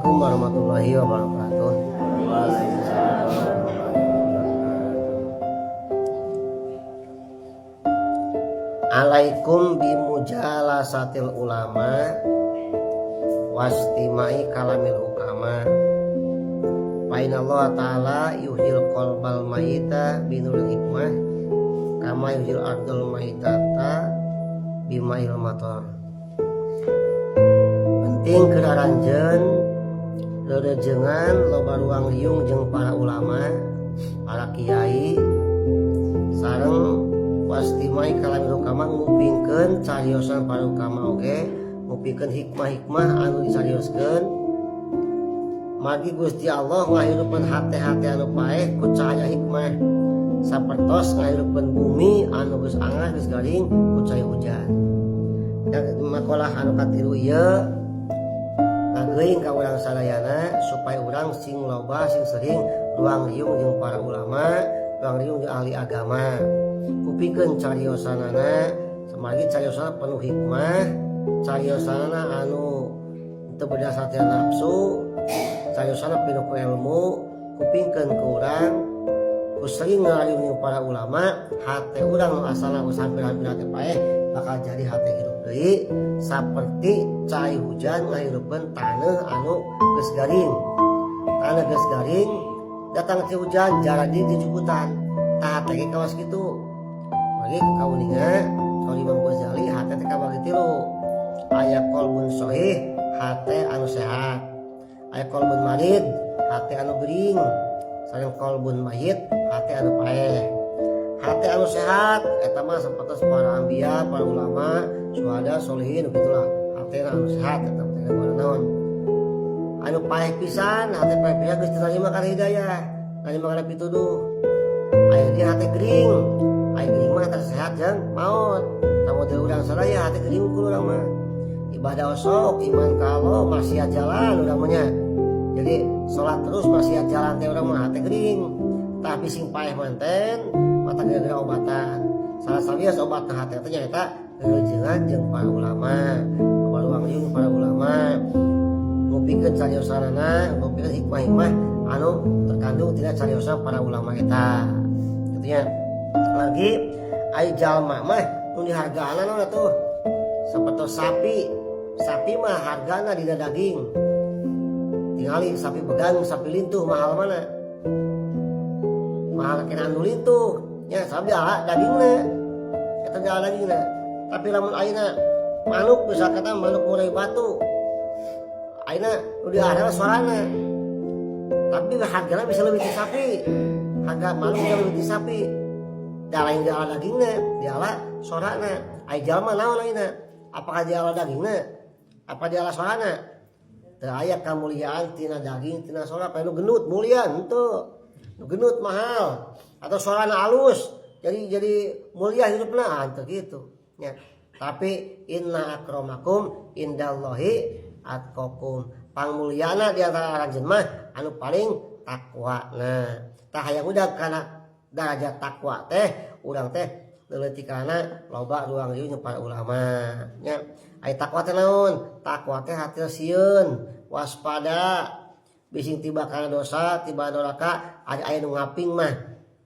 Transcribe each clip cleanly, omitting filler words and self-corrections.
Assalamualaikum warahmatullahi wabarakatuh. Waalaikumsalam warahmatullahi wabarakatuh. Alaikum bimujalasatil ulama wastimai kalamil hukama. Fa inna Allah ta'ala yuhyil qalbal mayyita binuril hikmah kama yuhyil ardul maitata bimail matar. Penting keur aranjeun reurejengan loba ruang riung jeung para ulama, para kiai, sareng wastimai kalamil hukama, ngupingkeun cariosan para hukama oge ngupingkeun hikmah-hikmah anu dicarioskeun. Margi Gusti Allah ngahirupeun hate-hate anu paeh ku cahaya hikmah, sapertos ngahirupeun bumi anu geus angas, geus garing, ku cahaya hujan. Dan makalah anu katilu ieu ngageuing ka urang sadayana supaya urang sing loba, sing sering ruang riung jeung para ulama, ruang riung jeung ahli agama, kupingkeun cariosanana. Samargi cariosana penuh hikmah, cariosanana anu teu berdasar tina nafsu, cariosana penuh ku ilmu. Kupingkeun ku urang, ku sering ngariung jeung para ulama, hate urang nu asalna geus hampir-hampir hate paeh bakal jadi hate hirup deui, saperti cai hujan ngahirupeun taneuh anu geus garing. Taneuh geus garing, datang cai hujan, jaradi dijuputan. Tah, hate ge kawas kitu. Margi kauninga kalau Imam Ghazali, hate teh kabagi tilu: aya qalbun sahih, hate anu sehat, aya qalbun marid, hate anu gering, sareng qalbun mayit, hate anu paeh. Hate anu sehat eta mah sapertos para anbiya, para ulama, syuhada, solihin, gitulah. Hate anu sehat eta teh naon. Anu paeh pisan, hate paeh pisan, geus diterima kana hidayah, narima kana pituduh. Aya di hate gering, aya gering mah teu sehat jeung maot. Tah, model urang sadaya hate gering ku urang mah. Ibadah osok, iman ka Allah, maksiat jalan urang mah nya. Jadi salat terus, maksiat jalan teh urang mah hate gering. Tapi sing paeh manten mata gara-gara obatan. Salah sawios obat hate teh nyaeta reurejengan jeung para ulama, ruang riung para ulama, ngupingkeun cariosanana, ngupingkeun hikmah-hikmah anu terkandung tina cariosan para ulama eta kitu nya. Lagi ai jalma mah nu dihargaana naon atuh? Sapertos sapi, sapi mah hargana dina daging. Tingali sapi begang, sapi lintuh, mahal mana? Mahal kena anu lintuh nya, sapi ala dagingna eta, ala dagingna. Tapi lamun ayeuna manuk, bisa kata manuk murai batu, ayeuna nu diharga sorana, tapi hargana bisa lebih ti sapi. Harga manuk bisa lebih ti sapi da lain di ala dagingna, di ala sorana. Ai jalma naon ayeuna? Apakah di ala dagingna, apa di ala sorana? Teu aya kamuliaan tina daging, tina sora. Nu gendut mulia henteu, nu gendut mahal atau sorana alus jadi mulia hidupna, ah, henteu kitu nya. Tapi inna akramakum indallahi atqakum, pangmulyana di antara aranjeun mah anu paling takwa. Nah, tah, hayang udah kana derajat takwa teh, urang teh leutikana loba ruang riung para ulama nya. Ai takwa teh naon? Takwa teh hati sieun, waspada bising tiba kana dosa, tiba doraka. Ada aya nu ngaping mah,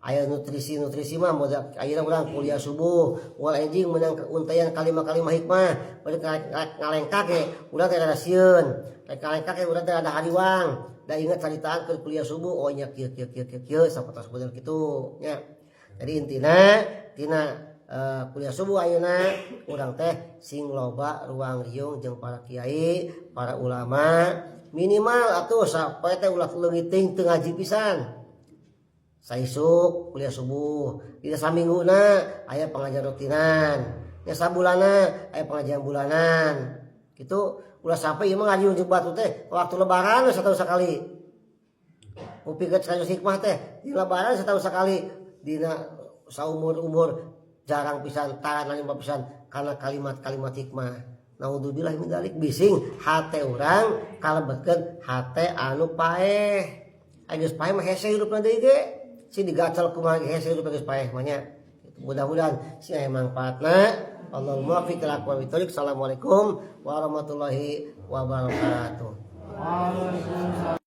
aya nutrisi-nutrisi mah. Modal ayeuna urang kuliah subuh, moal enjing menang untayan kalima-kalima hikmah, bari ngalengkak ge urang teh rada sieun, rek ngalengkak ge urang teh rada hariwang da inget caritaan ke kuliah subuh, oh nya, kieu kieu kieu kieu kieu, sapertos model kitu nya. Jadi intina tina kuliah subuh ayeuna, urang teh sing loba ruang riung jeung para kiai, para ulama. Minimal atuh sapoe teh ulah leungit teuing teu ngaji pisan. Saisuk kuliah subuh, dina samingguna aya pengajian rutinan nya, sabulanna aya pengajian bulanan gitu. Ulah sampai ieu mah ngaji jeung batu teh waktu lebaran setahun sekali, ngupingkeun sakali hikmah teh di lebaran setahun sekali, dina saumur-umur jarang pisan, tara narima pisan karena kalimat-kalimat hikmah. Naudzubillah min dzalik, bising hate urang kalebetkeun hate anu paeh. Ai geus paeh mah hese hirupna deui ge, sing digacal kumaha ge hese hirup geus paeh mah nya. Mudah-mudahan sing aya mangfaatna. Allahumma muwaffiq ila aqwamit thoriq. Assalamualaikum warahmatullahi wabarakatuh. Waalaikumsalam.